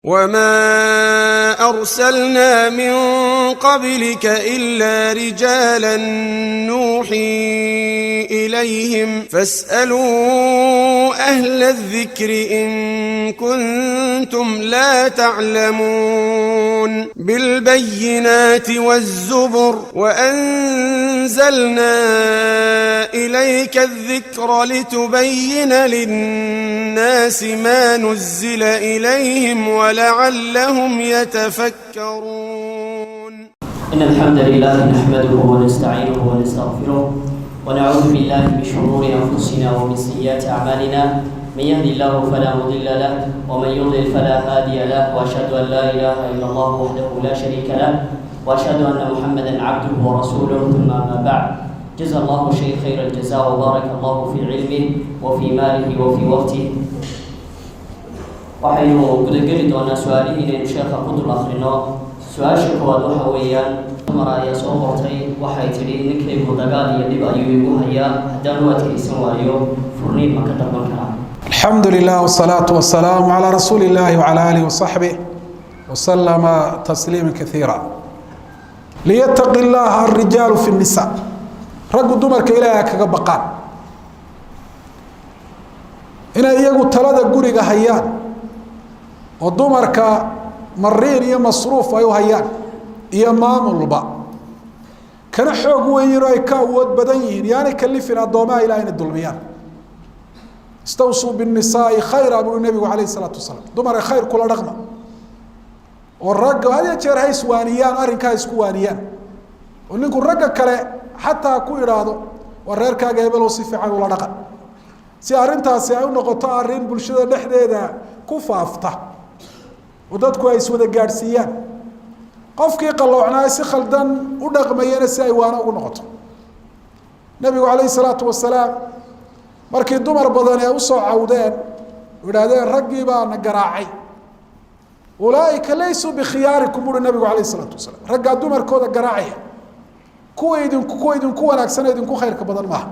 وما أرسلنا من قبلك إلا رجالا نوحي إليهم فاسألوا أهل الذكر إن كنتم لا تعلمون بالبينات والزبر وأنزلنا إليك الذكر لتبين للناس ما نزل إليهم ولعلهم يتفكرون. إن الحمد لله نحمده ونستعينه ونستغفره ونعوذ بالله من شرور أنفسنا ومن سيئات أعمالنا. من يهد الله فلا مضل له ومن يضلل فلا هادي له، وأشهد أن لا إله إلا الله وحده لا شريك له، وأشهد أن محمدا عبده ورسوله، ثم أما بعد. جزا الله الشيخ خير الجزاء وبارك الله في علمه وفي ماله وفي وقته. Waxaynu gudageli doonaa su-aalihii inaynu sheekha ku dul akhrino. Su-aasha koowaad waxa weeyaan, dumar ayaa soo qortay, waxay tidhi: "Ninkaygu dagaal iyo dhib ayuu igu hayaa, haddaan u adkaysan waayo furniin ma ka dalban karaa?" الحمد لله والصلاة والسلام على رسول الله وعلى آله وصحبه وسلم تسليما كثيرا. ليتق الله الرجال في النساء. Raggu dumarka Ilaahay kaga baqaan inay iyagu talada guriga hayaan oo dumarka mariin iyo masruuf ay u hayaan iyo maamulba, kana xoog weyn oo ay ka awood badan yihiin, yaanay kalifin addoomaha Ilahay inay dulmiyaan. استوصوا بالنساء خيرا, bui nabigu عليه الصلاة والسلام, dumarka khayr kula dhaqma. Oo ragga had iyo jeer ha iswaaniyaan, arrinkaa isku waaniyaan, oo ninku ragga kale xataa ku idhaahdo: "Waa reerkaaga hebelow, si fiican ula dhaqan," si arrintaasi ay u noqoto arrin bulshada dhexdeeda ku faafta oo dadku ay iswada gaadhsiiyaan. Qofkii qalloocnaa si khaldan u dhaqmayana si ay waano ugu noqoto. Nabigu عليه الصلاة والسلام markii dumar badan ee usoo cawdeen, idhaahdeen: "Raggii baa na garaacay," "أولئك ليسوا بخياركم," uri nabigu عليه الصلاة والسلام. Raggaa dumarkooda garaacaya kuwa idinku wanaagsan, idinku khayrka badan maaha.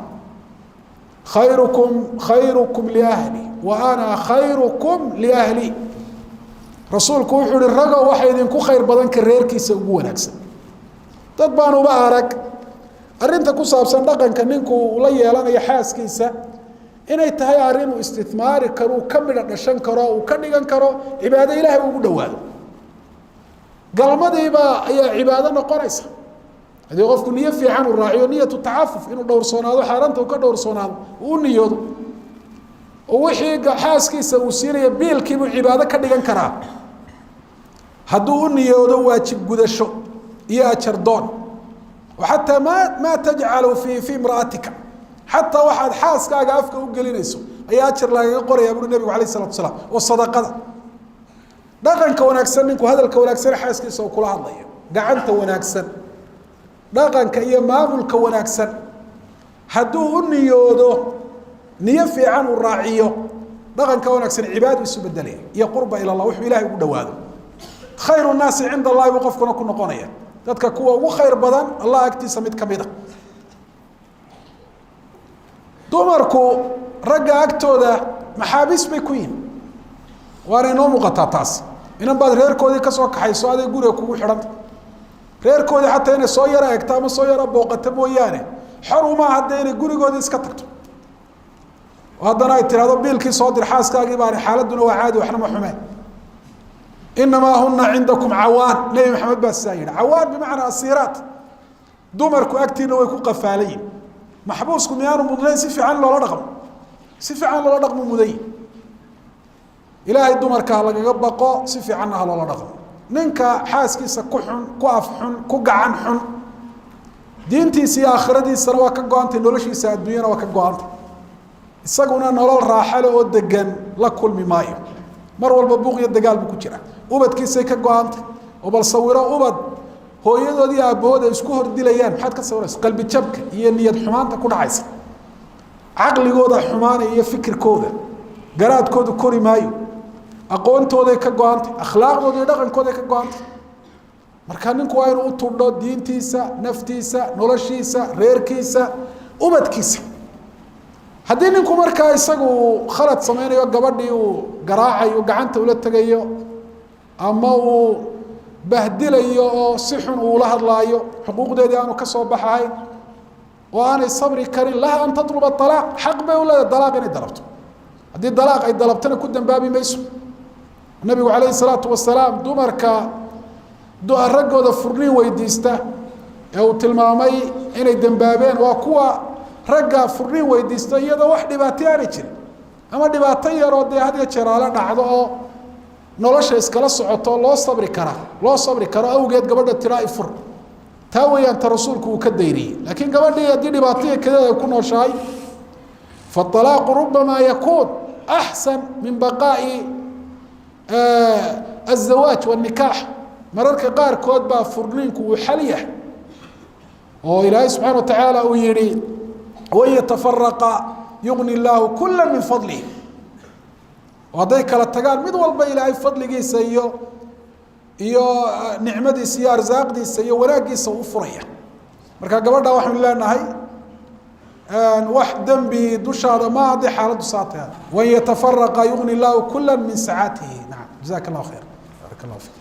خيركم خيركم لأهله وأنا خيركم لأهلي. Rasuulku wuxuu uhi: "Rago, waxa idinku khayr badan ka reerkiisa ugu wanaagsan." Dad baan uba arag arrinta ku saabsan dhaqanka ninku uu la yeelanayo xaaskiisa inay tahay arrin uu istismaari karo, uu ka midho dhashan karo, uu ka dhigan karo cibaado Ilaahay ugu dhawaado. Galmadiiba ayaa cibaado noqonaysa haddii qofku niyo fiican uu raaciyo, نية التعفف, inuu dhowrsoonaado, xaaraanta uu ka dhowrsoonaado uu u niyoodo, oo wixii xaaskiisa uu siinayo biilkiibuu cibaado ka dhigan karaa hadduu u niyoodo waajib gudasho iyo ajardoon. Xataa ما تجعل في في امرأتك, xataa waxaad xaaskaaga afka u gelinayso ayaa ajar lagaga qoraya, buri nabigu عليه الصلاة والسلام. Oo sadaqada, dhaqanka wanaagsan, ninku hadalka wanaagsan xaaskiisa oo kula hadlayo, gacanta wanaagsan, dhaqanka iyo maamulka wanaagsan, hadduu u niyoodo, niyo fiican uu raaciyo, dhaqanka wanaagsan cibaadu isu bedelaya iyo قربة إلى الله, wuxuu Ilahay ugu dhawaado. خير الناس عند الله buu qofkuna ku noqonaya, dadka kuwa ugu khayr badan Allah agtiisa mid kamid a. Dumarku ragga agtooda maxaabiis bay ku yihin, waana inoo muuqataa taas. Inan baad reerkoodii kasoo kaxayso, aday guriga kugu xidhanta, reerkoodii xataa inay soo yaro egto ama soo yaro booqato mooyaane, xor uma hadda inay gurigoodii iska tagto oo haddana ay tirahdo: "Biilkii soo dir." Xaaskaagii baani, xaaladuna waa caadi, waxna ma xumeen. إنما هن عندكم عوان, Nebi Maxamed baa sidaa yihi. عوان بمعنى أسيرات. Dumarku agtiina way ku qafaalayiin. Maxbuusku miyaanu mudnayn si fiican loola dhaqmo? Si fiican loola dhaqmo muday. Ilaahay dumarka ha lagaga baqo, si fiicanna ha loola dhaqmo. Ninka xaaskiisa ku xun, ku af xun, ku gacan xun, diintiisa iyo aakhiradiisana waa ka go-antay, noloshiisa adduunyana waa ka go-antay, isaguna nolol raaxale oo degan la kulmi maayo. Mar walba buuq iyo dagaal buu ku jira. Ubadkiisay ka go-antay. Oo bal sawiro ubad hooyadood iyo aabbahood ay isku hordilayaan. Maxaad ka sawiraysa? Qalbi jabka iyo niyad xumaanta ku dhacaysa, caqligooda xumaanaya iyo fikirkooda, garaadkoodu kori maayo, aqoontooday ka go-antay, akhlaaqdooda iyo dhaqankooday ka go-antay. Marka ninku waa inuu u tudho diintiisa, naftiisa, noloshiisa, reerkiisa, ubadkiisa. Haddii ninku markaa isagu uu khalad sameynayo, gabadhii uu garaacayo, gacanta ula tegayo. Ama uu bahdilayo oo si xun uula hadlaayo, xuquuqdeedii aanu ka soo baxahayn oo aanay sabri karin, laha an tatluba alaaq, xaq bay u leedahay dalaaq inay dalabto. Haddii dalaaq ay dalabtana ku dambaabi mayso. Nabigu calayhi salaatu wasalaam dumarka raggooda furniin weydiista ee uu tilmaamay inay dembaabeen waa kuwa ragga furniin weydiista iyadoo wax dhibaato aanay jirin, ama dhibaato yaroo dee had iyo jeer aala dhacdo oo nolosha iskala socoto loo sabri karaa, loo sabri karo awgeed gabadha tiraa ifur. Taa weeyaan ta rasuulku uu ka dayriyey. Laakiin gabadhii haddii dhibaataiyo kadeed ay ku nooshahay, faalaaqu rubamaa yakuun axsan min baqaa'i azawaaj wanikaax. Mararka qaarkood baa furniinku uu xal yahay, oo ilaahay subxaana watacaala uu yihi: "Wain yatafaraqa yugni illaahu kula min fadlih." Oo hadday kala tagaan, mid walba ilaahay fadligiisa iyo nicmadiisa iyo arsaaqdiisa iyo wanaaggiisa u furaya. Marka gabadha waxaynu leenahay, wax dembi dushaada ma haddii xaaladdu saa tahay. "Wain yatafaraqa yugni illaahu kula min sacaatihi." Nacam, jazaka allahu khayr, baaraka allahu fik.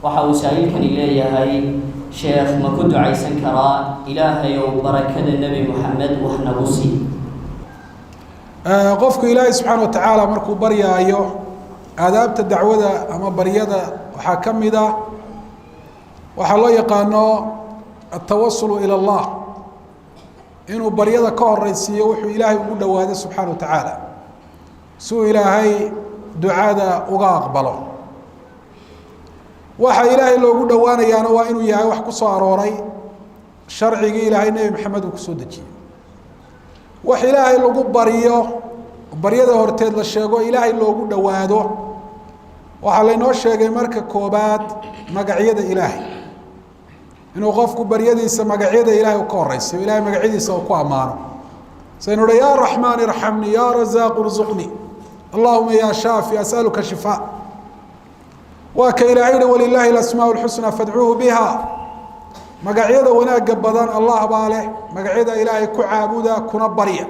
Waxa uu saa'ilkani leeyahay: "Sheekh, ma ku ducaysan karaa Ilaahay ow barakada Nebi Moxamed wax nagu sii?" Qofku Ilaahay subxaana wa tacaala markuu baryaayo, aadaabta dacwada ama baryada waxaa ka mid ah waxaa loo yaqaano altawasulu ila Allah, inuu baryada ka horeysiiyo wuxuu Ilaahay ugu dhowaaday subxaana wa tacaala, si uu Ilaahay ducada uga aqbalo. Waxa Ilaahay loogu dhowaanayaana waa inuu yahay wax ku soo arooray sharcigii Ilaahay Nebi Maxamed uu kusoo dejiyey. Wax Ilaahay lagu baryo, baryada horteed la sheego, Ilaahay loogu dhowaado, waxaa laynoo sheegay marka koobaad magacyada Ilaahay, inuu qofku baryadiisa magacyada Ilahay u ka horeysiyo, Ilahay magacyadiisa uu ku ammaano. Saynu uhi: "Ya Raxmaan irxamni, ya Razaaq irzuqni, allahuma ya Shaafi asaluka shifaa." Waa ka Ilahay yihi: "Walilaahi alasmaa lxusnaa fadcuuhu biha." Magacyada wanaagga badan Allah baa leh, magacyada Ilaahay ku caabuda kuna barya.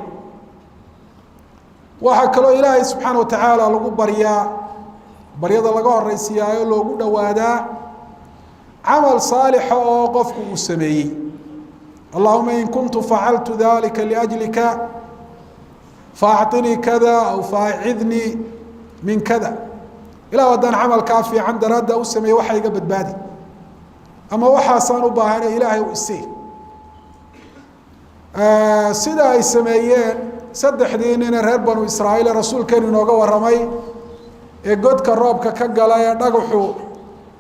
Waxaa kaloo Ilaahay subxaana watacaala lagu baryaa, baryada laga horeysiiyaayo loogu dhowaadaa, camal saalixa oo qofku uu sameeyey. "Allahuma in kuntu facaltu dalika liأjlika faacطinii kada aw faacidnii min kada." Ilah, haddaan camalkaa fiican daraadda u sameeyey, waxa iga badbaadi, ama waxaasaan u baahanay Ilaahay u isii. Sida ay sameeyeen saddexdii nine reer Banu Israa'iil ee rasuulkeenu inooga warramay, ee godka roobka ka gala, ee dhagaxu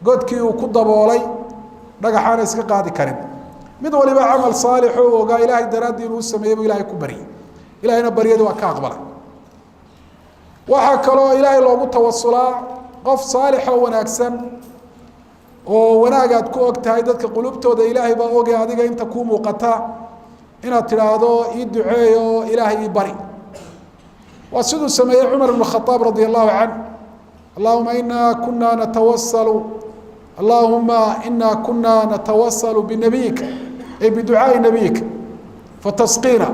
godkii uu ku daboolay, dhagaxaana iska qaadi karin, mid waliba camal saalix oo ogaa Ilaahay daraaddii inuu sameeyey buu Ilahay ku baryey, Ilahayna baryadii waa ka aqbalay. Waxaa kaloo Ilaahay loogu tawasulaa qof saalix oo wanaagsan oo wanaag aad ku og tahay. Dadka qulubtooda Ilaahay baa ogay, adiga inta kuu muuqata inaad tidhaahdo: "Ii duceeyo, Ilaahay ii bari." Waa siduu sameeyey Cumar ibn Khaaab radia allahu canh: "Allahuma ina kuna natawasalu, allahuma ina kuna natawasalu binabiyika, ay biducaai nabiyika, fatasqiina."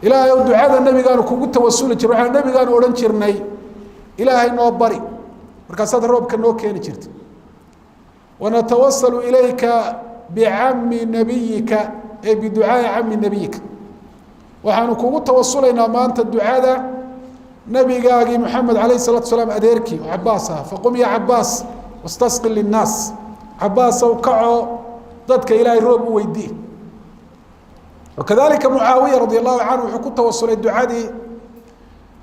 Ilaahay ow, ducada nebigaanu kugu tawasuli jirnay, waxaan nebigaanu odhan jirnay: "Ilaahay noo bari," markaasaad roobka noo keeni jirta. "Wanatawasalu ilayka bicami nabiyika, ay biducaai cami nabiyika." Waxaanu kugu tawasulaynaa maanta ducada nabigaagii Moxamed alayh الsalatu salaam adeerkii oo Cabaas ah. "Faqum ya Cabaas wastasqi linnaas." Cabaasow, kaco, dadka Ilaahay roob u weydii. Wakadalika Mucaawiya radi allahu canhu wuxuu ku tawasulay ducadii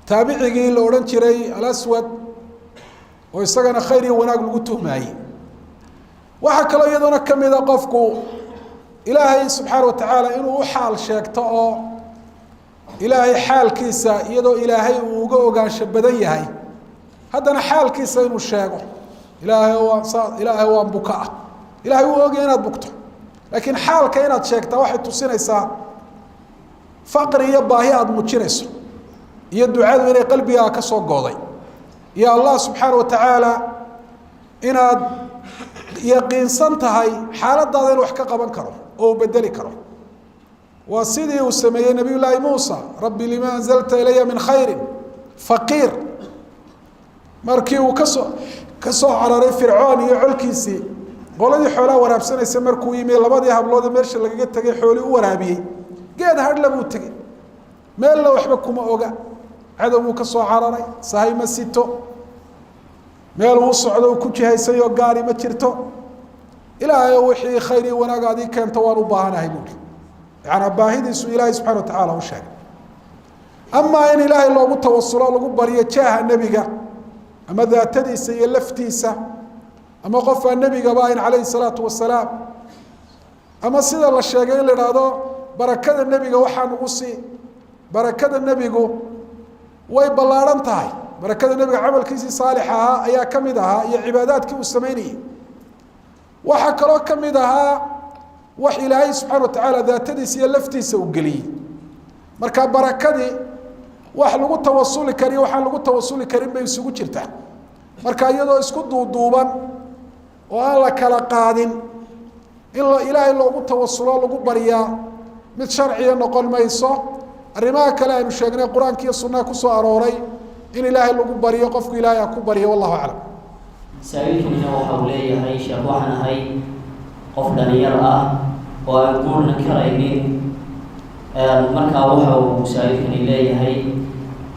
taabicigii la odhan jiray Alaswad, oo isagana khayr iyo wanaag lagu tuhmaayey. Waxaa kaloo iyaduna kamida qofku Ilaahay subxaana wa tacaala inuu u xaal sheegto, oo Ilaahay xaalkiisa, iyadoo Ilaahay uu uga ogaansho badan yahay, haddana xaalkiisa inuu sheego: "Ilaahay waan saa, Ilaahay waan buka ah." Ilahay wuu ogaya inaad bugto, laakiin xaalka inaad sheegtaa waxay tusinaysaa faqri iyo baahi aada muujinayso, iyo ducadu inay qalbigaaga ka soo gooday, iyo Allah subxaana wa tacaala inaad yaqiinsan tahay xaaladaada in wax ka qaban karo oo uu bedeli karo. Waa sidii uu sameeyey Nabiy Llaahi Muusa: "Rabbi lima anzalta ilaya min khayri faqiir." Markii uu kasoo Ka soo cararay Fircoon iyo colkiisii, qoladii xoolaha waraabsanaysa markuu yimi, labadii habloode meesha lagaga tegay xoolii u waraabiyey, geed hadhla buu tegey, meelna waxba kuma oga, cadow buu ka soo cararay, sahay ma sito, meel uu socdo uu ku jihaysayoo gaari ma jirto. Ilaahayo wixii khayr iyo wanaag adii keento waan u baahanahay buui. Yacanaa baahidiisu Ilaahay subxana wa tacaala u sheegay. Amaa in Ilaahay loogu tawasulo, lagu baryo jaaha nebiga ama daatadiisa iyo laftiisa, ama qof aan nebigaba ahayn calayhi salaatu wasalaam, ama sida la sheegay in la idhaahdo barakada nebiga waxaa nugu sii, barakada nebigu way ballaadhan tahay. Barakada nebiga camalkiisii saalix ahaa ayaa ka mid ahaa iyo cibaadaadkii uu samaynayey. Waxaa kaloo ka mid ahaa wax Ilaahay subxana wa tacaala daatadiisa iyo laftiisa uu geliyey. Marka barakadii wax lagu tawasuli kariyo waxaan lagu tawasuli karin bay isugu jirtaa. Marka iyadoo isku duuduuban oo aan la kala qaadin in Ilaahay loogu tawasulo, lagu baryaa, mid sharciya noqon mayso. Arrimaha kale aynu sheegnay Qur-aanka iyo sunnaha kusoo arooray in Ilaahay lagu baryo, qofku Ilaahay ha ku baryo. Wallahu aclam. Saa-iilkanina waxa uu leeyahay: sheekh, waxaan ahay qof dhalinyar ah oo aan guurna karaynin. Markaa waxa uu saa-iilkani leeyahay: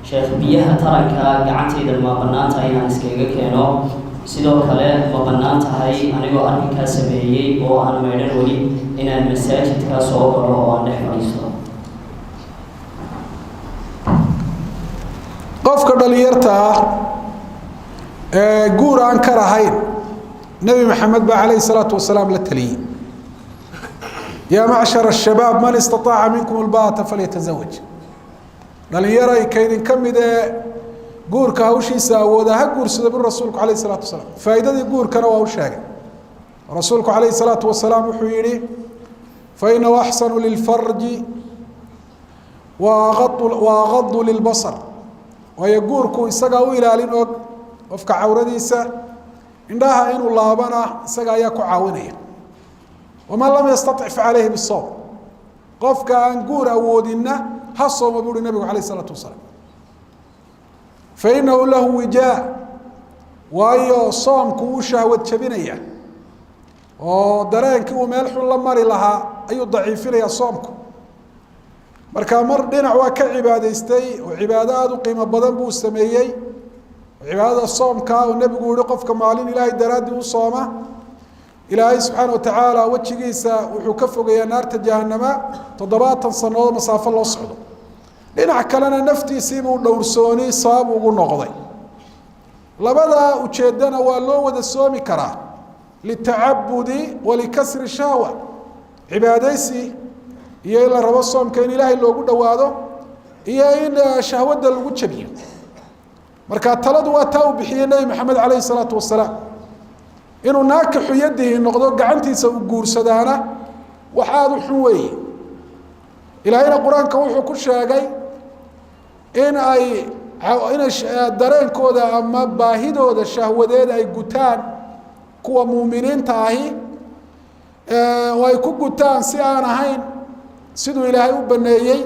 sheekh, biyaha taranka gacantayda ma bannaan tahay inaan iskaga keeno? Sidoo kale ma bannaan tahay anigoo arrinkaa sameeyey oo aan maydhan weli inaan masaajidka soo galo oo aan dhex fadhiisto? Qofka dhalinyarta ah ee guur aan ka lahayn, Nebi Maxamed baa calayhi salaatu wasalaam la taliyey: yaa macshar ashabaab, man istaaaca minkum lbaata falyatazawaj. Dhalinyaray, kaydin ka mid ee guurka hawshiisa awooda ha guursada, buri rasuulku calayh salaatu wasalaam. Faa'iidadii guurkana waa u sheegay rasuulku calayhi salaatu wasalaam. Wuxuu yihi: fainahu axsanu lilfarji wa aqadu lilbasar. Waayo guurku isagaa u ilaalin og qofka cawradiisa, indhaha inuu laabana isaga ayaa ku caawinaya. Waman lam yastatic facaleyhi bisawm, qofka aan guur awoodinna ha sooma, buuhi nabigu alayh isalaatu wasalaam. Fainahu lahu wijaa, waayo soomku wuu shahwad jabinaya oo dareenkii uu meel xun la mari lahaa ayuu daciifinaya soomku. Marka mar dhinac waa ka cibaadaystay oo cibaado aada u qiimo badan buu sameeyey, cibaadada soomka oo nebigu yihi qofka maalin Ilaahay daraaddii u sooma, Ilaahay subxaana watacaala wejigiisa wuxuu ka fogeeyaa naarta jahanama 70 sanadood masaafo loo socdo. Dhinac kalena naftiisiibuu dhowrsooni sabab ugu noqday. Labada ujeedana waa loo wada soomi karaa, litacabudi walikasri shahwa, cibaadaysi iyo in la rabo soomka in Ilaahay loogu dhowaado iyo in shahwadda lagu jabiyo. Marka taladu waa taa uu bixiyey Nebi Maxamed calayhi salaatu wasalaam. Inuu naakixu yadihi noqdo, gacantiisa uu guursadaana, wax aada u xun weeye. Ilaahayna Qur-aanka wuxuu ku sheegay in ay inay dareenkooda ama baahidooda shahwadeed ay gutaan kuwa muuminiinta ahi, oo ay ku gutaan si aan ahayn siduu Ilaahay u baneeyey,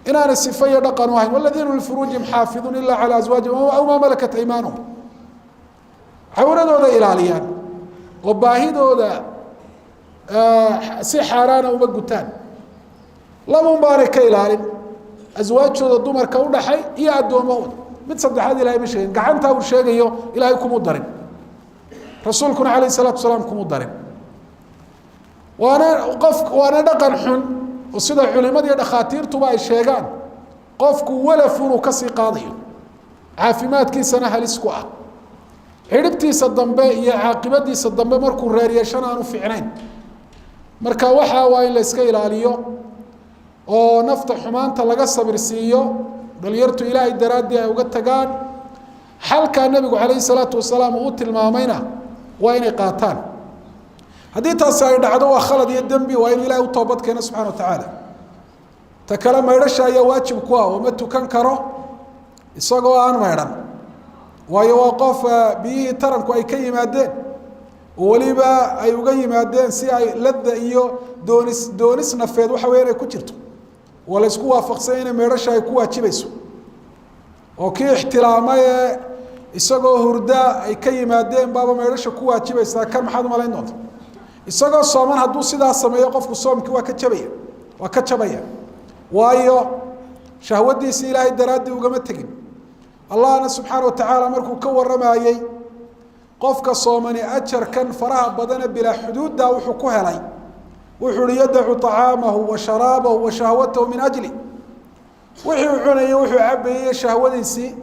inaanay sifo iyo dhaqan u ahayn. Waladiina lifuruujihim xaafiduun ilaa calaa aswaajihim aw maa malakat aymaanuhum. Cawradooda ilaaliyaan oo baahidooda si xaaraana uma gutaan. Labun baanay ka ilaalin: aswaajtooda, dumarka u dhaxay, iyo addoommahooda. Mid saddexaad Ilahay ma sheegin. Gacantaa uu sheegayo Ilaahay kumu darin, rasuulkuna calayh salatu wasalaam kumu darin. Waana qof, waana dhaqan xun oo sida culimada iyo dhakhaatiirtuba ay sheegaan qofku walaf inuu kasii qaadayo, caafimaadkiisana halis ku ah, xidhibtiisa dambe iyo caaqibadiisa dambe markuu reer yeeshana aanu fiicnayn. Marka waxa waa in la iska ilaaliyo oo nafta xumaanta laga sabir siiyo, dhalinyartu Ilaahay daraaddii ay uga tagaan. Xalkaa nebigu calayhi salaatu wasalaam uu u tilmaamayna waa inay qaataan. Haddii taasi ay dhacdo, waa khalad iyo dembi, waa inuu Ilahay u toobad keeno subxana wa tacaala. Ta kale, maydhasha ayaa waajib ku ah oo ma tukan karo isagoo aan maydhan, waayo waa qof biyihii taranku ay ka yimaadeen, oo weliba ay uga yimaadeen si ay ladda iyo doonis, doonis nafeed waxa weya inay ku jirto. Waa la isku waafaqsanya inay maydhasha ay ku waajibayso, oo kii ixtilaamay ee Isagoo hurdaa ay ka yimaadeen baaba maydhasha ku waajibaysaa, kan maxaad umalayn doonta? Isagoo sooman hadduu sidaa sameeyo qofku soomkii waa ka jabaya, waa ka jabaya, waayo shahwadiisi ilaahay daraaddii ugama tegin. Allahna subxaana wa tacaala markuu ka warramayey qofka soomani ajarkan faraha badane bilaa xuduudda wuxuu ku helay, wuxuu uhi yadacu طacaamahu wa sharaabahu wa shahwatahu min ajli. Wixii uu cunayey, wuxuu cabayey, shahwadiisii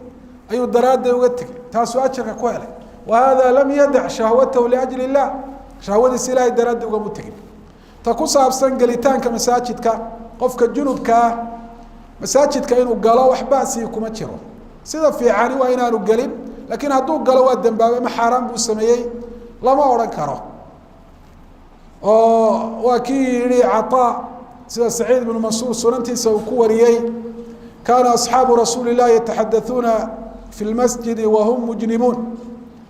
ayuu daraadday uga tegay, taasuu ajarka ku helay. Wa hada lam yadac shahwatahu liajli illah, shahwadiisi ilahay daraaddii ugama tegin. Ta ku saabsan gelitaanka masaajidka qofka junubkaa, masaajidka inuu galo wax ba'sii kuma jiro. Sida fiicani waa inaanu gelin, laakiin hadduu galo waa dembaabay ama xaaraan buu sameeyey lama odhan karo. Oo waa kii yihi Caطaa, sida Saciid ibnu Mansuur sunantiisa uu ku wariyey: kaana asxaabu rasuuli الlahi yataxadauuna fi lmasjidi wahum mujnibuun.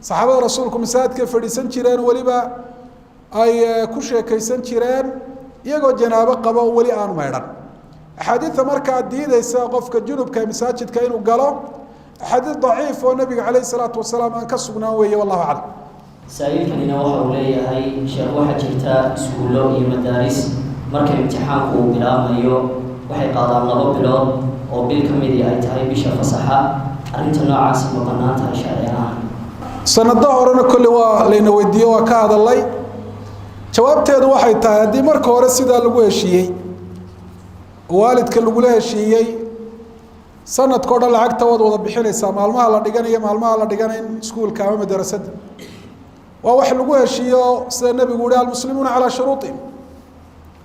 Saxaabada rasuulku masaajidkay fadhiisan jireen, weliba ay ku sheekaysan jireen iyagoo janaabo qabo oo weli aanu maydhan. Axaadiida markaa diideysa qofka junubka ee masaajidka inuu galo, axaadiid daciif oo nabiga caleyh isalaatu wasalaam aan ka sugnaan weeye. Wallahu aclam. Saa-iilkanina waxa uu leeyahay: sheekh, waxaa jirta iskuullo iyo madaaris marka imtixaanku uu bilaabmayo waxay qaadaan 2 bilood oo bil ka midii ay tahay bisha fasaxa. Arrinta noocaasi ma bannaan tahay sharci ahaan? Sanado horena kolley waa layna weydiiye, waa ka hadalay. Jawaabteedu waxay tahay, haddii marka hore sidaa lagu heshiiyey, waalidka lagula heshiiyey, sanadka o dhan lacagta waad wada bixinaysaa, maalmaha la dhiganayo, maalmaha la dhiganayn iskuulka ama madrasadda, waa wax lagu heshiiyo. Sida nebigu uhi: almuslimuuna calaa shuruuطihim.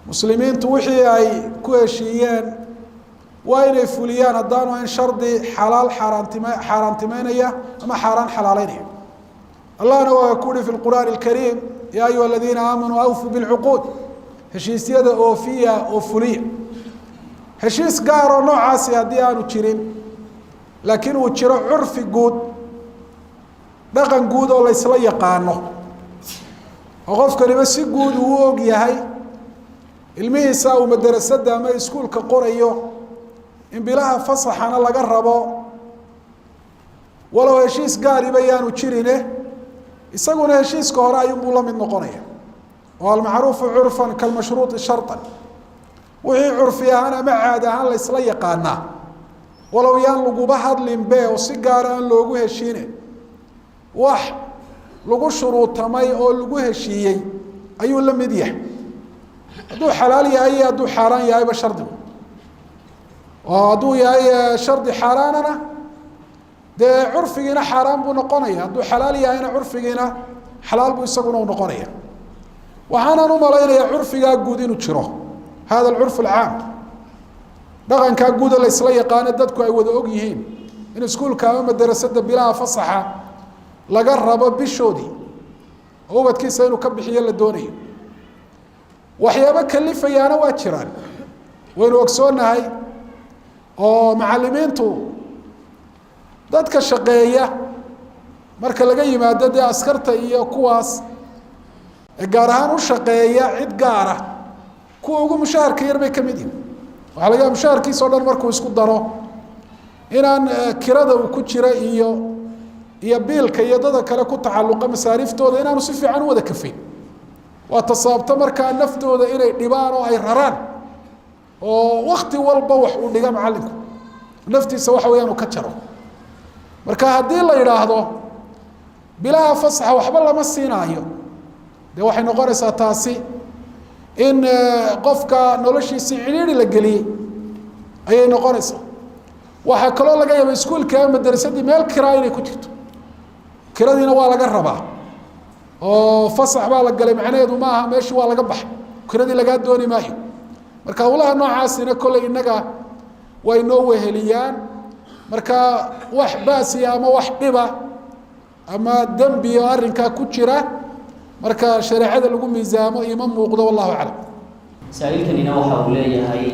Muslimiintu wixii ay ku heshiiyeen waa inay fuliyaan, haddaanu ahayn shardi xalaal xaaraantima xaaraantimeynaya ama xaaraan xalaaleynaya. Allahna waa ku uhi fi lqur'aani اlkariim: ya ayuha aladiina aamanuu awfuu bilcuquud. Heshiisyada oofiya oo fuliya. Heshiis gaaroo noocaasi haddii aanu jirin, laakiin uu jiro curfi guud, dhaqan guud oo laysla yaqaano, oo qofkaniba si guud uu u og yahay ilmihiisa uu madarasada ama iskuulka qorayo in bilaha fasaxana laga rabo, walow heshiis gaariba yaanu jirine, isaguna heshiiska hore ayuunbuu la mid noqonaya. Oo almacruufu curfan kalmashruuطi sharطan. Wixii curfi ahaan ama caad ahaan laysla yaqaanaa, walow yaan laguba hadlinbe oo si gaara aan loogu heshiine, wax lagu shuruutamay oo lagu heshiiyey ayuu la mid yahay, hadduu xalaal yahay iyo hadduu xaaraan yahayba shardigu. Oo hadduu yahay shardi xaaraanana, dee curfigiina xaaraan buu noqonaya, hadduu xalaal yahayna curfigiina xalaal buu isaguna u noqonaya. Waxaanaan u malaynayaa curfigaa guud inuu jiro, hada alcurf alcaam, dhaqankaa guuda laysla yaqaano, dadku ay wada og yihiin in iskuulka ama madarasada bilaha fasaxa laga rabo bishoodii oo ubadkiisa inuu ka bixiyo la doonayo. Waxyaabo kalifayaana waa jiraan, waynu ogsoonnahay, oo macalimiintu dadka shaqeeya marka laga yimaado dee askarta iyo kuwaas gaar ahaan u shaqeeya cid gaara, kuwa ugu mushaharka yar bay ka mid yihin. Waxaa laga yaaba mushaharkiisa o dhan markuu isku daro inaan kirada uu ku jira iyo biilka iyo dada kale ku tacalluqa masaariiftooda inaanu si fiican u wada kafayn. Waa ta sababto markaa naftooda inay dhibaan oo ay raraan, oo wakti walba wax uu dhiga macallinku naftiisa waxa weyaan uu ka jaro. Marka haddii la yidhaahdo bilaha fasaxa waxba lama siinaayo, dee waxay noqonaysaa taasi in qofka noloshiisii cidhiiri la geliyey ayay noqonaysaa. Waxaa kaloo laga yaaba iskuulka ama madarasadii meel kiraa inay ku jirto, kiradiina waa laga rabaa. Oo fasax baa la galay macnaheedu maaha meeshii waa laga baxay, kiradii lagaa dooni maayo. Marka hawlaha noocaasina kolley innaga way noo weheliyaan. Marka wax baasiya ama wax dhiba ama dembi oo arrinkaa ku jira marka shareecada lagu miisaamo ima muuqdo. Wallahu aclam. Saa-iilkanina waxa uu leeyahay: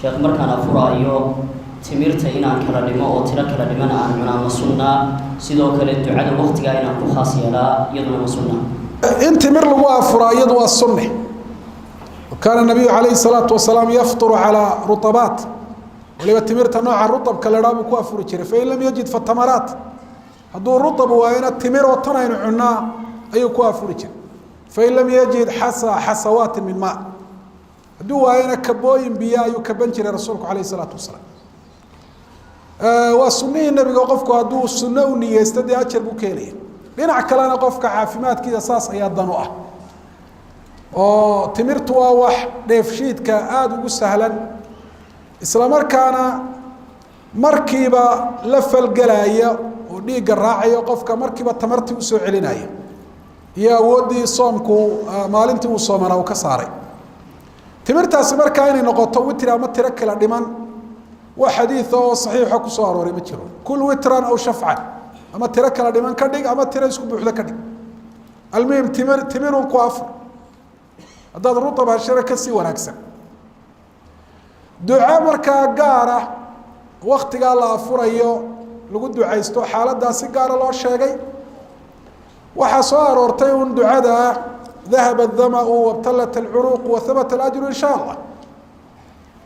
sheekh, markaan afuraayo timirta inaan kala dhimo oo tiro kala dhimana aan cunaa ma sunnaa? Sidoo kale ducada waktigaa inaan ku khaas yeelaa iyaduna ma sunnaa? In timir lagu afuraa iyadu waa sunne. Kaana nabiyu calayhi salaatu wasalaam yafturu calaa rutabaat. Waliba timirta nooca rutabka la dhaa buu ku afuri jiray. Fain lam yajid fatamaraat. Hadduu rutab waayona timiroo tan aynu cunnaa ayuu ku afuri jiray. Fain lam yajid xasa xasawaati min maa, hadduu waayona kabooyin biyo ayuu kaban jiray rasuulku alayh isalaatu wasalaam. Waa sunihii nebiga, qofku hadduu sunno u niyeysto dee ajar buu keenaya. Dhinac kalena qofka caafimaadkiisa saas ayaa dan u ah, oo timirtu waa wax dheefshiidka aada ugu sahlan, isla markaana markiiba la falgelaya oo dhiigga raacaya, qofka markiiba tamartii usoo celinaya iyo awooddii soomku maalintii uu soomanaa uu ka saaray. Timirtaasi markaa inay noqoto witri ama tiro kala dhiman, wax xadiida oo saxiixa kusoo arooray ma jiro. Kul witran aw shafcan, ama tiro kala dhiman ka dhig ama tiro isku buuxdo ka dhig, almuhim timir timirun ku afur. Haddaad rutab hashana kasii wanaagsan. Duco markaa gaara waktigaa la afurayo lagu ducaysto, xaaladdaa si gaara loo sheegay, waxaa soo aroortay un ducada ah: dahaba adamau wabtalat alcuruuq wahabata alajru in sha Allah.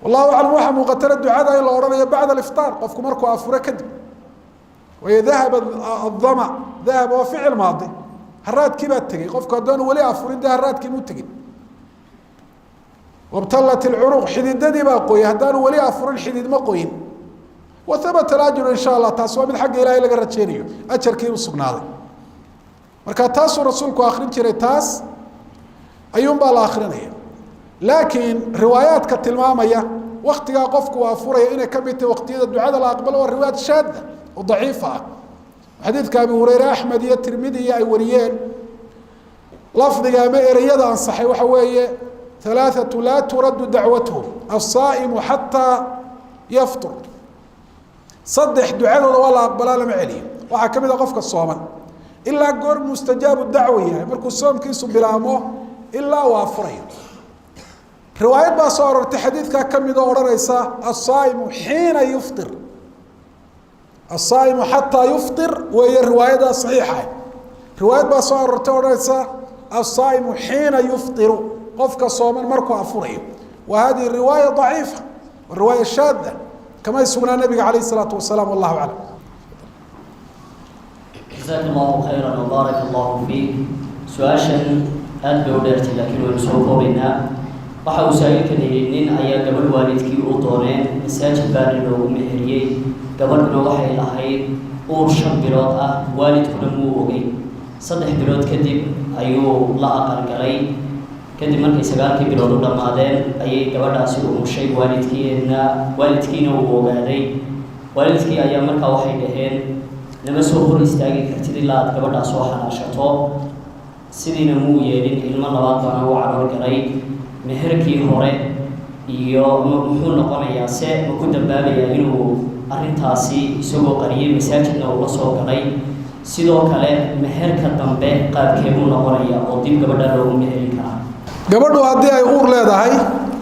Wallahu aclam. Waxaa muuqatana ducada in la odhanayo bacda aliftaar, qofku markuu afuro kadib. Waayo dahaba adama, dahaba waa ficil maadi, haraadkii baa tegey. Qofku haddaanu weli afurin dee haraadkii muu tegin. Wabtalat alcuruuq, xididadii baa qoyay, haddaanu weli afurin xidid ma qoyin. Wa habata alajru in sha Allah, taasi waa mid xagga ilahay laga rajeynayo, ajarkii inuu sugnaaday. Marka taasuu rasuulku akrin jiray, taas ayuunbaa la akrinaya. Laakiin riwaayaadka tilmaamaya waktigaa qofku uu afuraya inay ka mid tahay waqtiyada ducada la aqbalo waa riwaayaat shaada oo daciifa ah. Xadiidka Abi Hureyre, Axmed iyo Tirmidi iyo ay wariyeen, lafdiga ama ereyada ansaxay waxa weeye: halaaثatu laa turaddu dacwatuhum, asaa'imu xataa yaftur. Saddex ducadooda waa la aqbalaa, lama celiyo. Waxaa ka mid a qofka sooman ilaa goor mustajaabu dacwa yahay, markuu soomkiisu bilaamo ilaa uu afurayo. Riwaayad baa soo aroortay xadiidkaa ka mid oo odhanaysa asaa'imu xiina yuftir, asaa'imu xataa yuftir weeye riwaayada saxiixa ah. Riwaayad baa soo aroortay odhanaysa asaa'imu xiina yuftiru, qofka sooman markuu afurayo. Wa hadihi riwaaya daciifa, wa riwaaya shaada, kamay sugnaa nabiga calayh isalaatu wasalaam. Wallahu aclam. Jazaak Allahu khayran wbaarak Allahu fiik. Su-aashan aada bay u dheertay, laakiin waynu soo koobaynaa. Waxa uu saa-iilkan yidhi: nin ayaa gabadh waalidkii u dooneen, masaajid baana loogu meheriyey. Gabadhuna waxay lahayd uur 5 bilood ah, waalidkuna muu ogey. 3 bilood kadib ayuu la aqalgalay. Kadib markay 9-kii bilood u dhammaadeen ayay gabadhaasi umushay, waalidkiina waalidkiina uu ogaaday. Waalidkii ayaa markaa waxay dhaheen: nama soo hor istaagi kartid ilaa aad gabadhaa soo xalaashato. Sidiina muu yeelin, ilmo labaad baana u calool galay. Meherkii hore iyo muxuu noqonayaa? Se ma ku dambaabayaa inuu arrintaasi isagoo qariyay masaajidna uu la soo galay? Sidoo kale meherka dambe qaabkee buu noqonayaa oo dib gabadha loogu meherin karaa? Gabadhu haddii ay uur leedahay,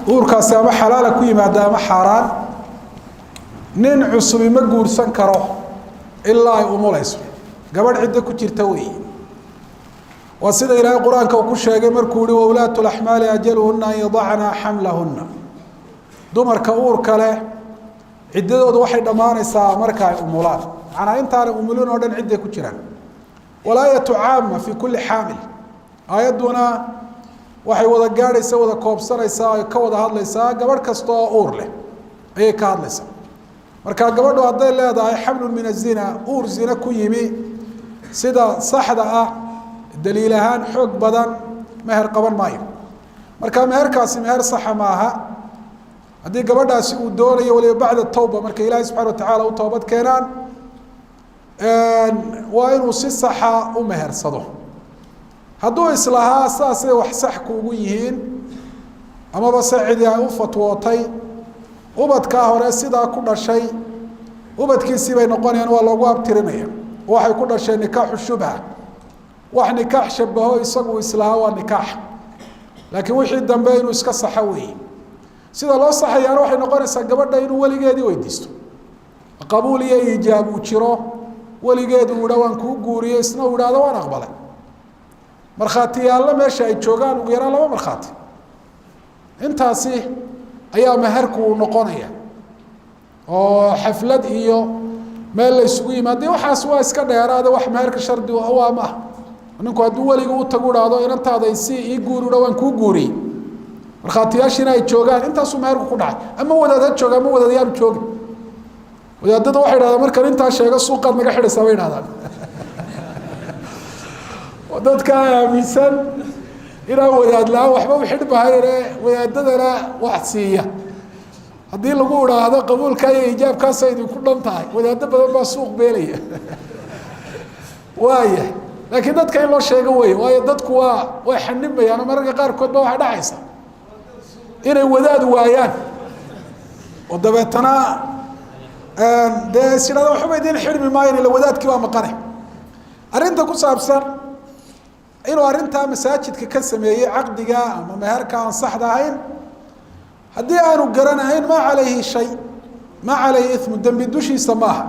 uurkaasi ama xalaala ku yimaada ama xaaraan, nin cusubi ma guursan karo ilaa ay umulayso. Gabadh ciddo ku jirta weeye. Waa sida Ilaahay qur-aanka uu ku sheegay markuu yihi: wawlaatu laxmaali ajaluhuna an yadacna xamlahuna. Dumarka uurka leh ciddadoodu waxay dhammaanaysaa marka ay umulaan, macnaa intaanay umulin oo dhan cidday ku jiraan. Walaayatu caama fii kulli xaamil, aayadduna waxay wada gaadhaysa, wada koobsanaysaa, ay ka wada hadlaysaa gabadh kasta oo uur leh ayay ka hadlaysaa. Marka gabadhu hadday leedahay xamlun min azina, uur zina ku yimi, sida saxda ah daliil ahaan xoog badan meher qaban maayo. Marka meherkaasi meher saxa maaha. Haddii gabadhaasi uu doonayo waliba bacda tawba, marka Ilaahay subxana watacaala u toobad keenaan, waa inuu si saxa u mehersado. Hadduu islahaa saasay wax sax kuugu yihiin, amaba se cidi ay u fatwootay, ubadkaa hore sidaa ku dhashay ubadkiisii bay noqonayaan, waa loogu abtirinaya. Waxay ku dhasheen nikaaxu shubha, wax nikaax shabaho isagu islahaa waa nikaax. Laakiin wixii dambe inuu iska saxo weeye. Sida loo saxayaana waxay noqonaysaa gabadha inuu weligeedii weydiisto qabuul iyo iijaab uu jiro, weligeedu uu idha waan kuu guuriyey, isna uu idhahdo waan aqbalay, markhaatiyaallo meesha ay joogaan, ugu yaraan laba markhaati. Intaasi ayaa meherku uu noqonaya, oo xaflad iyo Meel la isugu yimaade waxaas waa iska dheeraada, wax meherka shardi waa maaha. Ninku hadduu weliga u tagu idhaahdo inantaada si ii guuri dha, waan kuu guuriyey, markhaatiyaashiina ay joogaan, intaasuu meherku ku dhacay. Ama wadaad ha jooga ama wadaad yaanu joogin. Wadaadada waxay dhahdaan markaan intaa sheego suuqaad naga xidhaysaa bay dhahdaan. Dadka aaminsan inaan wadaad la-aan waxba u xidhmahayne, wadaadadana wax siiya, haddii lagu idhaahdo qabuulka iyo iijaabkaasa idinku dhan tahay, wadaado badan baa suuq beelaya. Waaya, laakiin dadka in loo sheego wey, waayo dadku way xanimayaan oo mararka qaarkood ba waxaa dhacaysa inay wadaad waayaan oo dabeetana dee is idhahda waxba idin xidhmi maayan, ila wadaadkii baa maqane. Arrinta ku saabsan inuu arrintaa masaajidka ka sameeyey caqdiga ama meherka aan saxda ahayn, haddii aanu garanahayn, maa calayhi shay, maa calayhi ismu, dembi dushiisa maaha.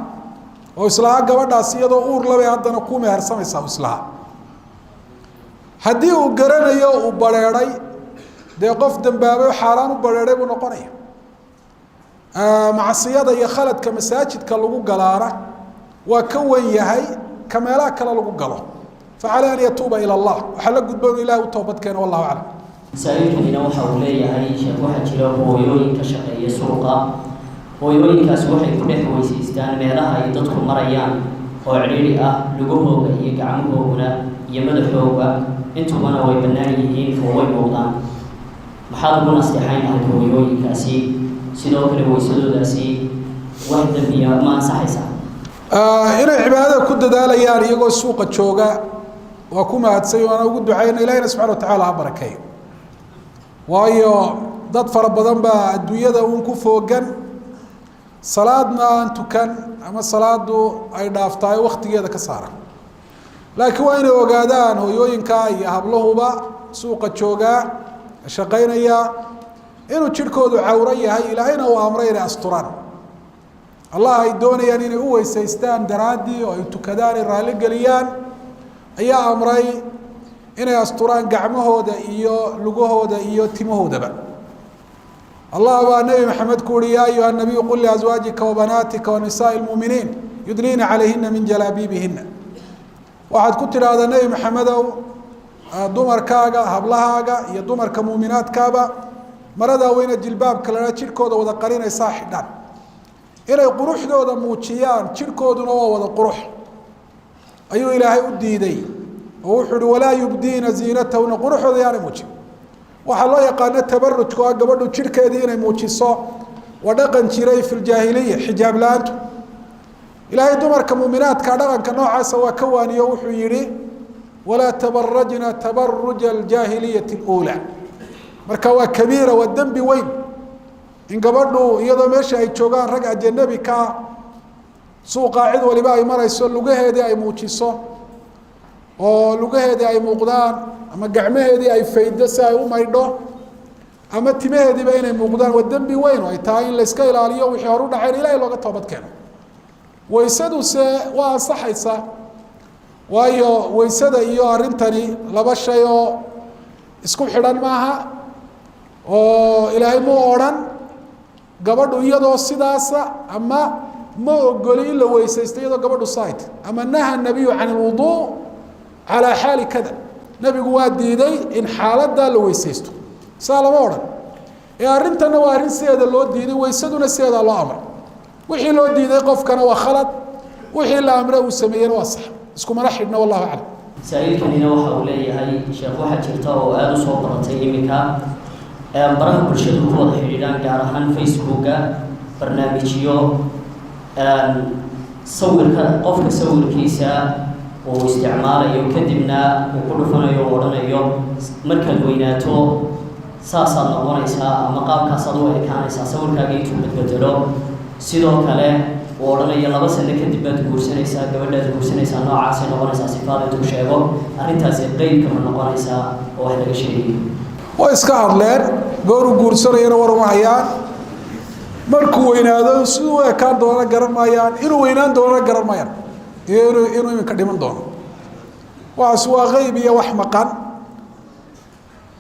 Oo islahaa gabadhaas iyadoo uur labay haddana ku mehersamaysaa islahaa. Haddii uu garanayo uu bareeray, dee qof dembaabay oo xaaraan u bareeray buu noqonaya. Macsiyada iyo khaladka masaajidka lagu galaana waa ka wen yahay ka meelaha kale lagu galo. Facaleyh an yatuuba ila Allah, waxaa la gudbo inu ilahi u toobad keeno. Wallahu aclam. Saa-iilkanina waxa uu leeyahay: sheekh, waxaa jira hooyooyin ka shaqeeya suuqa. Hooyooyinkaasi waxay ku dhex weysaystaan meelaha ay dadku marayaan oo cidhiidhi ah. Lugahooga iyo gacmahooguna iyo madaxooga intubana way bannaan yihiin oo way muuqdaan. Maxaad ugu nasteexayn lahayd hooyooyinkaasi? Sidoo kale weysadoodaasi wax dembiya ma ansaxaysaa? Inay cibaadada ku dadaalayaan iyagoo suuqa jooga waa ku mahadsay, waana ugu ducayna. Ilahina subxana watacaala ha barakeeyo, waayo dad fara badan baa adduunyada uun ku foogan, salaadna aan tukan ama salaadu ay dhaaftahay waktigeeda ka saaran. Laakiin waa inay ogaadaan hooyooyinka iyo hablahuba suuqa joogaa shaqaynaya inuu jidhkoodu cawro yahay, ilaahayna uu amray inay asturaan. Allah ay doonayaan inay u weysaystaan daraaddii oo ay tukadaan, ay raalli geliyaan, ayaa amray inay asturaan gacmahooda iyo lugahooda iyo timahoodaba. Allah baa Nebi Maxamed ku uhi: ya ayuha nabiyu qul liazwaajika wabanaatika wanisaai lmuminiin yudniina calayhina min jalaabiibihina. Waxaad ku tidhaahdaa Nebi Maxamedow dumarkaaga, hablahaaga iyo dumarka muuminaadkaaba maradaa weyna jilbaabka la jidhkooda wada qarinaysaa xidhaan. Inay quruxdooda muujiyaan, jidhkooduna waa wada qurux, ayuu Ilaahay u diiday oo wuxuu uhi: walaa yubdiina ziinatahuna, quruxooda yaanay muujin. Waxaa loo yaqaano tabarujka oo gabadhu jidhkeedii inay muujiso waa dhaqan jiray fi ljaahiliya, xijaab la-aantu. Ilaahay dumarka muuminaadka dhaqanka noocaasa waa ka waaniyo, wuxuu yihi: walaa tabarajna tabaruja aljaahiliyati اluulaa. Marka waa kabiira, waa dembi weyn in gabadhu iyadoo meesha ay joogaan rag ajanabi ka ah, suuqaa cid waliba ay marayso, lugaheedii ay muujiso oo lugaheedii ay muuqdaan, ama gacmaheedii ay faydo si ay u maydho, ama timaheediiba inay muuqdaan. Waa dembi weyn oo ay tahay in layska ilaaliyo, wixii hor u dhacayn Ilahay looga toobad keeno. Waysadu se waa ansaxaysa, waayo waysada iyo arrintani laba shay oo isku xidhan maaha, oo Ilaahay muu odhan gabadhu iyadoo sidaasa, ama ma ogoli in la weysaysto iyadoo gabadhu saayt, ama naha nabiyu can ilwuduu calaa xaali kada, nebigu waa diiday in xaaladaa la weysaysto, saa lama odhan. Ee arrintanna waa arrin sideeda loo diiday, weysaduna sideedaa loo amray. Wixii loo diiday qofkana waa khalad, wixii la amre uu sameeyena waa sax, iskumana xidhna. Wallahu aclam. Saa-iilkanina waxa uu leeyahay: sheekh, waxaa jirta oo aada u soo baratay iminka baraha bulshadu ku wada xidhiidhaan, gaar ahaan Facebooka, barnaamijyo sawirka qofka sawirkiisa uu isticmaalayo, kadibna uu ku dhufanayo o odhanayo markaad weynaato saasaad noqonaysaa ama qaabkaasaad u ekaanaysaa, sawirkaaga intuu bedbedelo. Sidoo kale uu odhanayo 2 sano kadib baad guursanaysaa, gabadhaad guursanaysaa noocaasay noqonaysaa, sifaad intuu sheego. Arrintaasi qeybka ma noqonaysaa oo wax laga sheegayo? Way iska hadleen, gooruu guursanayana war uma hayaan, markuu weynaado siduu u ekaan doonana garan maayaan, inuu weynaan doonana garan maayaan, iyo inuu iminka dhiman doono. Waxaas waa qeyb iyo wax maqan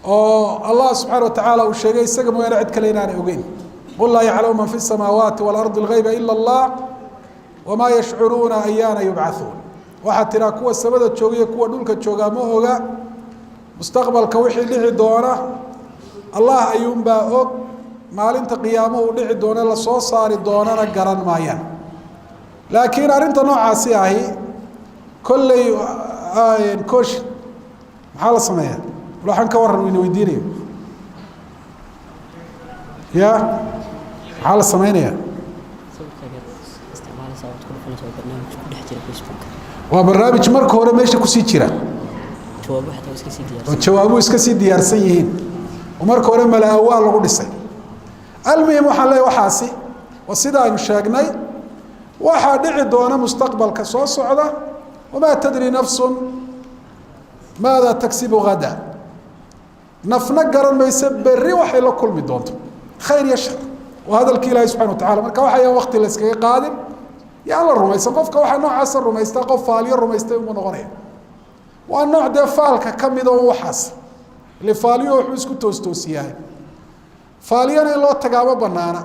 oo Allah subxaana watacaala uu sheegay isaga mooyaane cid kale inaanay ogeyn. Qul laa yaclamu man fi الsamaawaati wاlardi اlgeyba ila اllah. Wamaa yashcuruuna ayaana yubcathuun. Waxaad tiraa kuwa samada jooga iyo kuwa dhulka joogaa ma oga mustaqbalka wixii dhici doona, Allah ayuunbaa og. Maalinta qiyaamo uu dhici doono lasoo saari doonana garan maayaan. Laakiin arrinta noocaasi ahi kolley koosh maxaa la sameeyaa? Waxaan ka warran ina weydiinayo ya, maxaa la sameynaya? Waa barnaamij marka hore meesha kusii jira oo jawaabuhu iska sii diyaarsan yihiin oo marka hore mala-awaal lagu dhisay. Almuhim, waxaan leeyahy waxaasi waa sida aynu sheegnay, waxaa dhici doona mustaqbalka soo socda. Wamaa tadri nafsun maada tagsibu gada, nafna garan mayse berri waxay la kulmi doonto, khayr iyo shar. Waa hadalki ilahi subxana wa tacala. Marka waxayaan wakti la iskaga qaadin, yaan la rumaysan. Qofka waxaa noocaasa rumaystaa qof faaliyo rumaystay unbuu noqonaya. Waa nooc dee faalka ka mid oo waxaas ile faaliyo wuxuu isku toostoosiyahay. Faaliyana in loo tagaa ma banaana,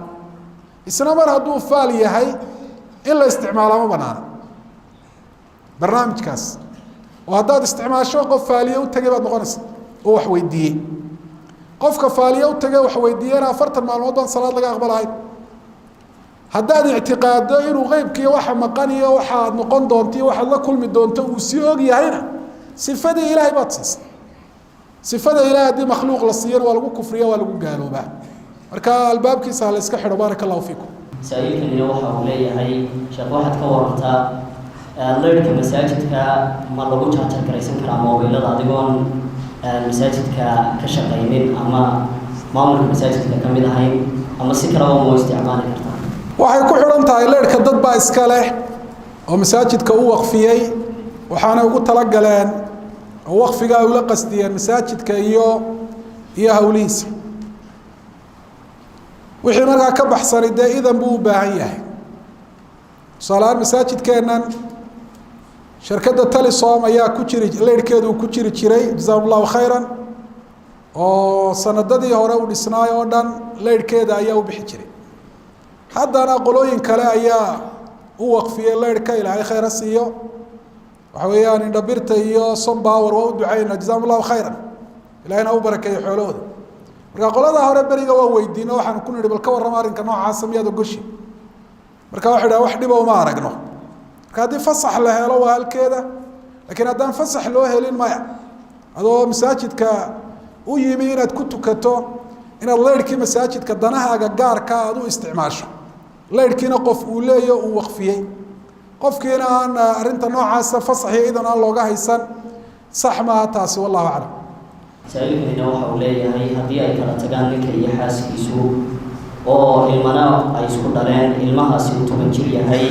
isna mar hadduu faal yahay in la isticmaalaa ma banaana barnaamijkaas. Oo haddaad isticmaasho qof faaliye u tegay baad noqonaysa oo wax weydiiyey. Qofka faaliye u tegay wax weydiiyena 40 maalmood baan salaad laga aqbalahayn. Haddaad ictiqaaddo inuu qeybkiiyo waxa maqan iyo waxaad noqon doonto iyo waxaad la kulmi doonto uu sii og yahayna, sifadii ilaahay baad siisay. Sifada ilahay haddii makhluuq la siiyana waa lagu kufriya, waa lagu gaaloobaa. Marka albaabkiisa ha la iska xidho. Baaraka allahu fiikum. Saa-iilkanina waxa uu leeyahay: sheekh, waxaad ka warantaa leyrhka masaajidka ma lagu jaajar garaysan karaa moobilada adigoon masaajidka ka shaqaynin ama maamulka masaajidka ka mid ahayn, ama si kaleba ma u isticmaali kartaa? Waxay ku xidhan tahay, leyrhka dad baa iska leh oo masaajidka u waqfiyey, waxaanay ugu talagaleen oo waqfiga ay ula qasdiyeen masaajidka iyo hawlihiisa. Wixii markaa ka baxsani dee idan buu u baahan yahay. Tusaalehaan, masaajidkeennan shirkadda Telesom ayaa ku jiri, leyrhkeedu uu ku jiri jiray, jazaahum allahu khayran, oo sanadadii hore u dhisnaay oo dhan leyrhkeeda ayaa u bixi jiray. Haddana qolooyin kale ayaa u waqfiyey leyrhka, Ilaahay khayr ha siiyo. Waxa weeyaan Indhabirta iyo Sompower, waa u ducayna, jazaahum allahu khayran, Ilahayna ha u barakeeyo xoolahooda. Marka qoladaa hore beriga waa weydiino, waxaanu ku nidhi: bal ka warrama arrinka noocaasa, miyaad ogoshi? Marka waxay dhaha wax dhiba uma aragno. Marka haddii fasax la helo waa halkeeda, lakiin haddaan fasax loo helin maya. Adoo masaajidka u yimi inaad ku tukato, inaad leyrhkii masaajidka danahaaga gaarka aad u isticmaasho, leyrhkiina qof uu leeyo uu waqfiyey, qofkiina aan arrinta noocaasa fasax iyo idan aan looga haysan, sax maaha taasi. Wallahu aclam. Saa-iilkanina waxa uu leeyahay: haddii ay kala tagaan ninka iyo xaaskiisu oo ilmana ay isku dhaleen, ilmahaasi uu 10 jir yahay,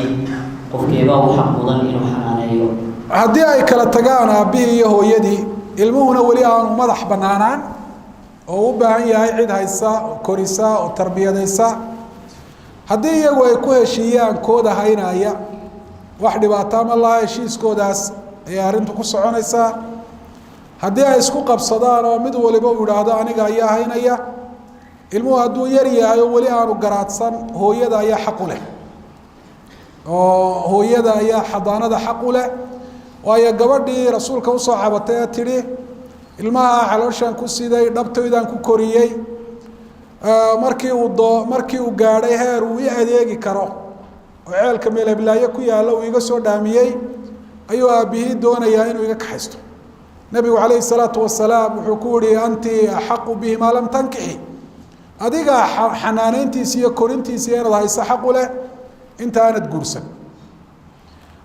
qofkeebaa u xaq mudan inuu xanaaneeyo? Haddii ay kala tagaan aabbihii iyo hooyadii, ilmuhuna weli aanu madax banaanaan oo u baahan yahay cid haysa oo korisa oo tarbiyadaysa, haddii iyagu ay ku heshiiyaan kooda haynaya, wax dhibaato ama laha, heshiiskoodaas ayay arrintu ku soconaysaa. Haddii ay isku qabsadaan oo mid waliba uu idhaahdo aniga ayaa haynaya, ilmuhu hadduu yar yahay oo weli aanu garaadsan, hooyada ayaa xaq u leh, oo hooyada ayaa xadaanada xaq u leh. Waayo, gabadhii rasuulka usoo cabatay ee tidhi ilmaha calooshaan ku siday, dhabtoydaan ku koriyey, markii uu gaadhay heer uu i adeegi karo oo ceelka meelheblaayo ku yaalla uu iga soo dhaamiyey, ayuu aabbihii doonayaa inuu iga kaxaysto. Nabigu calayhi salaatu wasalaam wuxuu ku yihi: anti axaqu bihi maa lam tankixi. Adiga xanaaneyntiisa iyo korintiisa inaad hayso xaq u leh inta aanad guursan.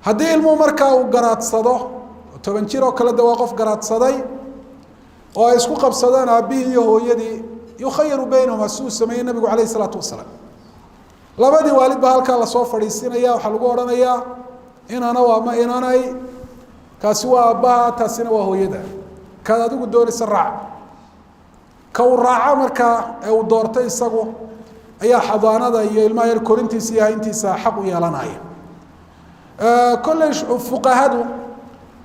Haddii ilmuhu markaa uu garaadsado, 10 jir oo kale de waa qof garaadsaday, oo ay isku qabsadaan aabbihii iyo hooyadii, yukhayaru baynahuma, si uu sameeyey nabigu calayhi isalaatu wasalaam. Labadii waalid baa halkaa lasoo fadhiisinaya, waxaa lagu odhanayaa: inana waa ma inanay, kaasi waa aabbaha, taasina waa hooyada, kaad adigu doonaysa raac. Ka uu raaco markaa ee uu doortay isagu ayaa xadaanada iyo ilmaha yar korintiisa iyo hayntiisa xaq u yeelanaya. Kolley fuqahadu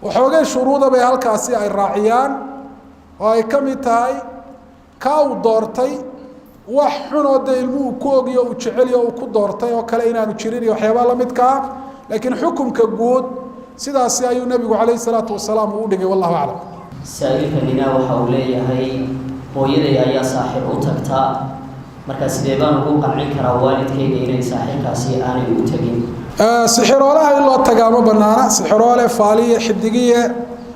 waxoogay shuruuda bay halkaasi ay raaciyaan, oo ay ka mid tahay kaa uu doortay wax xun oo dee ilmuhu ku ogyo uu jecelyo uu ku doortay oo kale inaanu jirin iyo waxyaabaa lamidkaa. Laakiin xukumka guud sidaasi ayuu nebigu calayhi salaatu wasalaam uu dhigay, wallahu aclam. Saa-iilkanina waxa uu leeyahay, hooyaday ayaa saaxiib u tagtaa, marka sidee baan ugu qancin karaa waalidkayga inay saaxiibkaasi aanay u tegin? Sixiroolaha in loo tagaa ma banaana. Sixiroole, faaliye, xidigiye,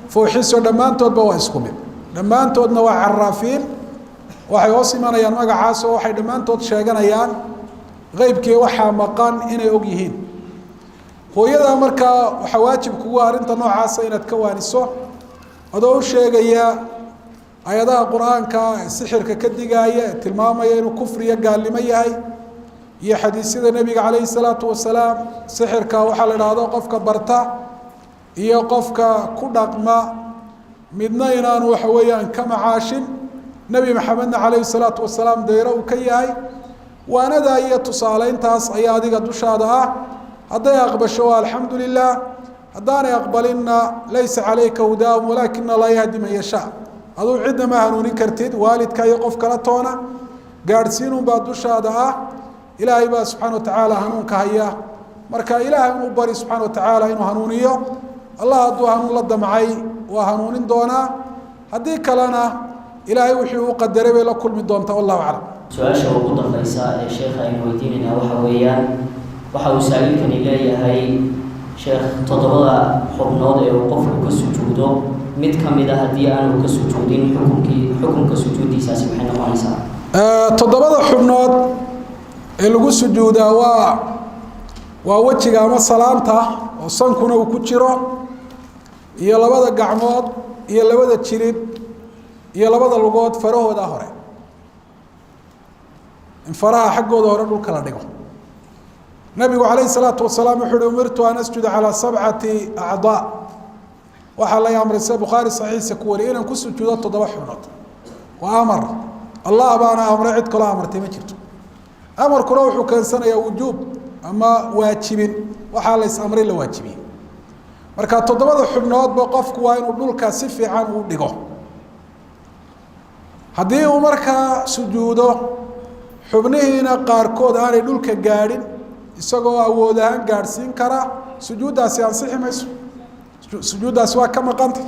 fooxiso, dhammaantoodba waa isku mid, dhammaantoodna waa caraafiin. Waxay hoos imanayaan magacaas oo waxay dhammaantood sheeganayaan qeybkii waxaa maqan inay og yihiin. Hooyada markaa waxaa waajib kugu arrinta noocaasa inaad ka waaniso, adoo u sheegaya ayadaha qur-aanka ee sixirka ka digaaya ee tilmaamaya inuu kufriyo gaalnimo yahay, iyo xadiisyada nebiga calayhi salaatu wasalaam. Sixirka waxaa la idhaahdo qofka barta iyo qofka ku dhaqma midna inaanu waxa weeyaan ka macaashin, Nebi Maxamedna calayhi salaatu wasalaam dayro uu ka yahay. Waanadaa iyo tusaaleyntaas ayaa adiga dushaada ah. Hadday aqbasho waa alxamdu lilah, haddaanay aqbalinna laysa calayka hudaahum walaakina laa yahdi man yashaa. Aduu cidna ma hanuunin kartid, waalidka iyo qof kala toona, gaadhsiinunbaa dushaada ah. Ilaahay baa subxaana watacaala hanuunka haya, marka ilaahay inuu bari subxaana watacaala inuu hanuuniyo. Allah hadduu hanuun la damcay waa hanuunin doonaa, haddii kalena ilaahay wixii uu qadaray bay la kulmi doontaa, wallahu aclam. Su-aasha ugu dambaysa ee sheekha aynu weydiinaynaa waxa weeyaan, waxa uu saa-iilkani leeyahay, sheekh, toddobada xubnood ee uu qofku ka sujuudo mid ka mid a haddii aanu ka sujuudin, xukunkii xukunka sujuuddiisaasi maxay noqonaysaa? Toddobada xubnood ee lagu sujuudaa waa wejiga ama salaanta oo sankuna uu ku jiro, iyo labada gacmood, iyo labada jilib, iyo labada lugood farahooda hore, in faraha xaggooda hore dhulka la dhigo. Nabigu calayhi salaatu wasalaam wuxu uhi: umirtu an asjuda calaa sabcati acdaa. Waxaa lay amray, sida Bukhaari saxiixa ku wariyay, inaan ku sujuudo toddoba xubnood. Waa amar, Allah baana amray, cid kaloo amartay ma jirto. Amarkuna wuxuu keensanayaa wujuub ama waajibin, waxaa la is amray la waajibiyey. Marka toddobada xubnoodba qofku waa inuu dhulka si fiican uu dhigo. Haddii uu markaa sujuudo, xubnihiina qaarkood aanay dhulka gaadhin, isagoo awood ahaan gaadhsiin kara, sujuuddaasi ansixi mayso, sujuuddaasi waa ka maqanta.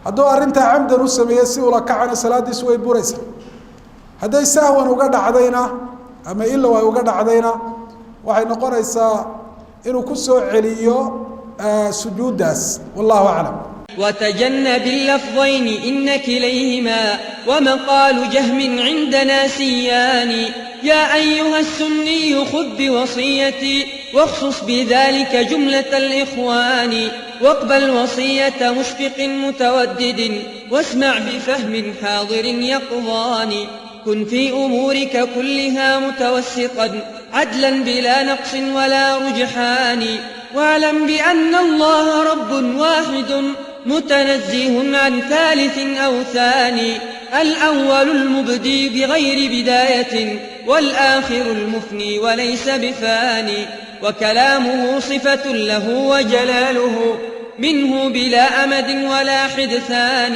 Hadduu arrintaa camdan u sameeyey, si ula kacana, salaaddiisu way buraysaa. Hadday sahwan uga dhacdayna ama ilow ay uga dhacdayna, waxay noqonaysaa inuu ku soo celiyo sujuuddaas, wallahu aclam. وتجنب اللفظين إن كليهما ومقال جهم عندنا سيان. يا أيها السني خذ بوصيتي، واخصص بذلك جملة الإخوان، واقبل وصية مشفق متودد، واسمع بفهم حاضر يقظان. كن في أمورك كلها متوسطا، عدلا بلا نقص ولا رجحان. واعلم بأن الله رب واحد، متنزه عن ثالث أو ثاني، الأول المبدي بغير بداية، والآخر المفني وليس بفاني، وكلامه صفة له وجلاله منه بلا أمد ولا حدثان.